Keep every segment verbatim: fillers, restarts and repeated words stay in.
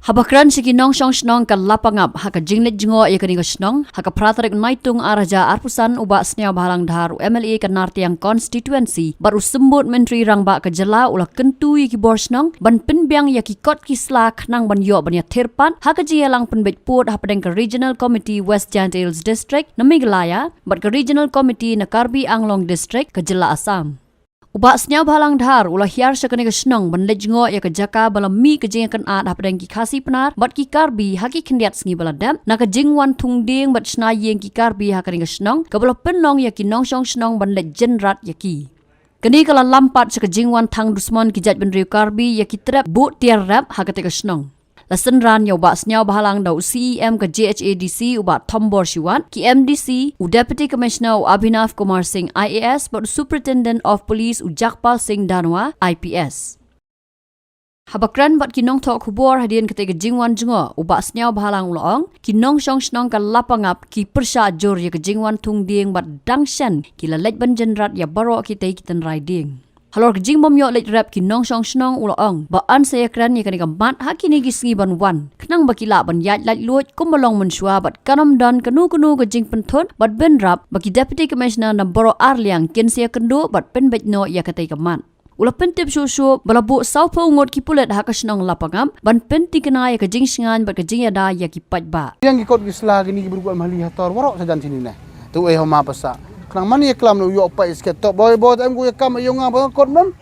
Haba kren sha ki nongshong shnong ka Lapangap ha ka jingleit jngoh ïa kane ka shnong ha ka phra tarik Naitung ar hajar arphew san, u Bah Sniawbhalang Dhar, u M L A ka Nartiang constituency bad u Symbud Myntri Rangbah ka jylla, u la kyntu ïa ki bor shnong ban pynbiang ïa ki kot ki sla khnang ban ïoh ban ïathir pat ha ka jingïalang pynbeit pud hapdeng ka Regional Committee West Jaintia Hills District na Meghalaya bad ka Regional Committee na Karbi Anglong District ka jylla Assam. U Bah Sniawbhalang Dhar u la hiar sha kane ka shnong ban leit jngoh ïa ka jaka ba la mih ka jingïakynad hapdeng ki Khasi Pnar bad ki Karbi ha ki khyndiat sngi ba la dep, na ka jingwan thung dieng bad shna ïing ki Karbi ha kane ka shnong, kaba la pynlong ïa ki nongshong shnong ban leit jynrat ïa ki. Kane ka la lam pat sha ka jingwan thang dusmon ki jaitbynriew Karbi ïa ki trep buh tiar rep ha kata ka shnong. La synran ïa u Bah Sniawbhalang da u C E M ka J H A D C, u Bah Thombor Shiwat, ki M D C, u Deputy Commissioner u Abhinav Kumar Singh I A S bad u Superintendent of Police u Jagpal Singh Dhanwa I P S. Haba kren bad ki nongthoh khubor hadien kata ka jingwan jngoh, u Bah Sniawbhalang u la ong, ki nongshong shnong ka Lapangap ki pyrshah jur ïa ka jingwan thung dieng bad dang shen ki la leit ban jynrat ïa baroh kitei ki tynrai dieng. Halor ka jingbym ïoh leit rep ki nongshong shnong, u la ong ba yn sa ïakren ïa kane ka mat ha kine ki sngi ban wan, khnang ba ki lah ban ïaid laitluid kumba long mynshuwa bad kan ym don kano kano ka jingpynthut bad bynrap ba ki Deputy Commissioner na baroh arliang kin sa ïakynduh bad pynbeit noh ïa katei ka mat. U la pyntip shuh shuh ba la buh sawphew ngut ki pulit ha ka shnong Lapangap ban pyntikna ïa ka jingshngaiñ bad ka jingïada ïa ki paidbah. Ïa ki kot ki sla kine ki briew ki wan mali ha tor waroh sa jan shini ne. Te u ei ha ma pasa. Khnang man ïa klam u ïoh paid sket tok boi boi, te em ku ïa kam ïa nga ba kot mem.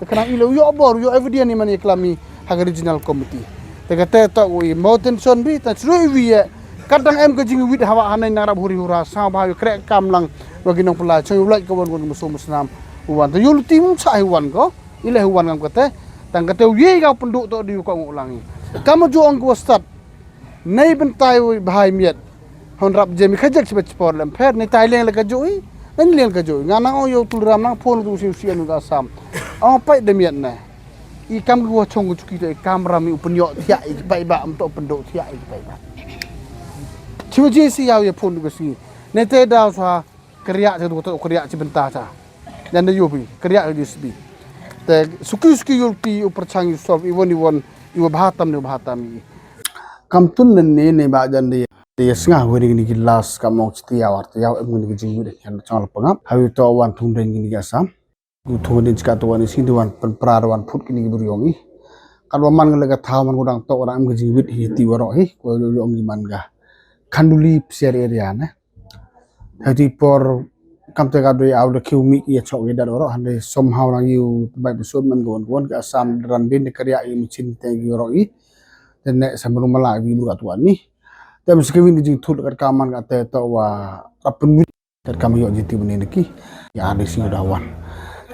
Te khnang i la u ïoh bor, u ïoh evidence i man ïa klam i ha ka Regional Committee. Te kata tok u i mo tension bi, te sru i wi ïa. Kat dang em ka jingwit ha wa hanai nang rap huri hura, sa ba ïa krek kam lang wa ki nong pynlait, sa ïa u lait ka wan wan ka musu musnam. U wan te ïa u luti mum sa ïa u wan ko. I leh u wan ngam kata. Tang kata u ïa ka pynduh tok di u ka nguk lang i. Kam ju ong ko stad. Nei bynta u bhai miet. Hon rap jemi khajak chiba chipor lem pher, nei tai leng la ka ju i. Nei leng ka ju i. Nga nang ong ïa u Tulram nang phone tu si u si anu ka Assam. Ong pai de miet ne. I kam ki wa chong ki chuki te i kam ram i u pynïoh thiah i ki paidbah, ym to pynduh thiah i ki paidbah. Chiwa ji si ïa u ïa phone ka sngi. Ne te daw sa kariah te du to kariah chi bynta sa. Jan da yu bi, kariah yu sbi. Te suki suki yu ti u pyrchang yu solve i won i won i wa bha tam ne u bha tam i. Kam tun ne ne ne ba jan de. Te snga weri ni ki las kam ong chi te ïa war te ïa em ni ki jingwit ïa chang la pangap. Hawi to wan thung den ni ki Assam. Ku thung din chika to wan i sing di wan pynpra di wan phut kini ki bur yong i. Kat wa man nga le ka thaw man ku dang to dang em ka jingwit hi ti waroh hi. Ku yong i man ka Khanduli Psiar area ne. Hai ti por kam te ka doi au da kiu mi i chok i dat waroh. Hande somehow nang iu bai besut man ku wan ku wan ka Assam ran bin de kariah i michin te ki waroh i. Te ne sa melu mala i bur ka tuan ni. Te mesti kewin di jingthut kat ka man ka te to wa rap pynwit. Kat kam ïoh jiti bani niki. Ya ada sing udah wan.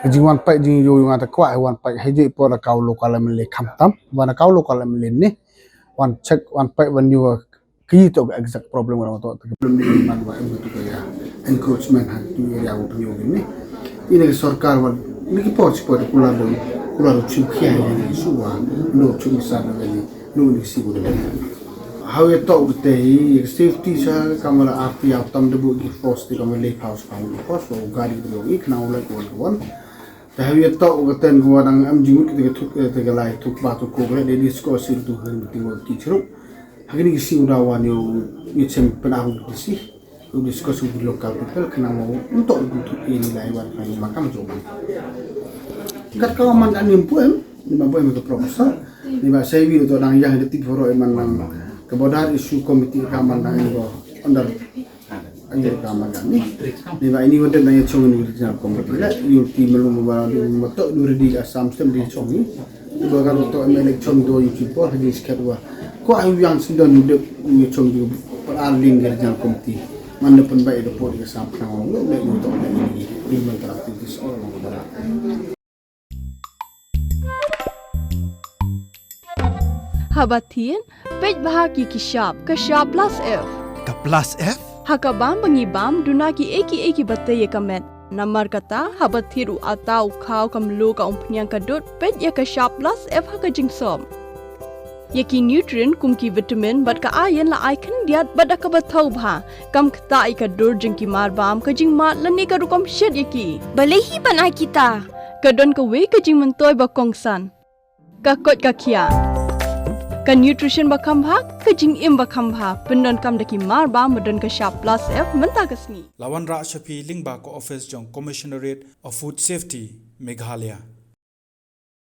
Jingwan pai jing yu yu ngata kwah wan pai haji por da kau lokal M L A kham tam. Wan kau lokal M L A ni. Wan check wan pai wan yu ki to exact problem wan to. Problem ni man wa em tu ya. Encroachment ha tu area wa penyu ni. Ini ke sorkar wan niki por si por kula do kula do chim khia ni suwa. Lo chim sa ni. Lo ni si ko de. Hawi tok te hi safety sa kamala arti au tam de bu ki force te kamala le phaus phaus force wa gari de bu ki kna u lai ko wan. Te hawi tok te ko dang am jingmut te thuk te lai thuk ba thuk ko le de discuss tu han ti wa ki chru. Hakini ki si udah wan yo ni chem pena hu ki si. U discuss with local people khnang ba u ntok u thut i ni lai wan khnang ba kam jong man. Kat ka man ani pu em ni ba boy me ka professor ni ba sai wi to dang yang de tip horo man nang ka border issue committee ka man nang ni ba under ayo ka man ni ni ba ini wonte nang chong ni regional committee la yu ti melu ba ni ma to du ready Assam stem di chong ni. Ba ka to em election do yu ki por di sket wa. Ko ai yang sindon de yu chong di pa arling di regional committee. Man de pynbai de por di Assam khnang wa le yu to de ni di man ta activities all along the. Haba thied peit bha ki ki shap ka shap plus F. Ka plus F? Ha ka bam ba ngi bam duna ki ei ki ei ki bate ïa ka met. Namar kata haba thied u ata u khaw ka mluh ka umphniang ka dud peit ïa ka shap plus F ha ka jingsop. Ïa ki nutrient kum ki vitamin bad ka iron la ai khyndiat bad da kaba thaw bha. Kam ktah ïa ka dur jong ki mar bam ka jingmad lane ka rukom shet ïa ki. Balei hi ban ai kita? Ka don kawei ka jingmyntoi ba kongsan. Ka koit ka khiah. Ka nutrition ba kham bha, ka jingim ba kham bha, pyndonkam da ki mar ba, ba don ka shap plus F mynta ka sngi. La wanrah sha phi lyngba ka office jong Commissionerate of Food Safety, Meghalaya.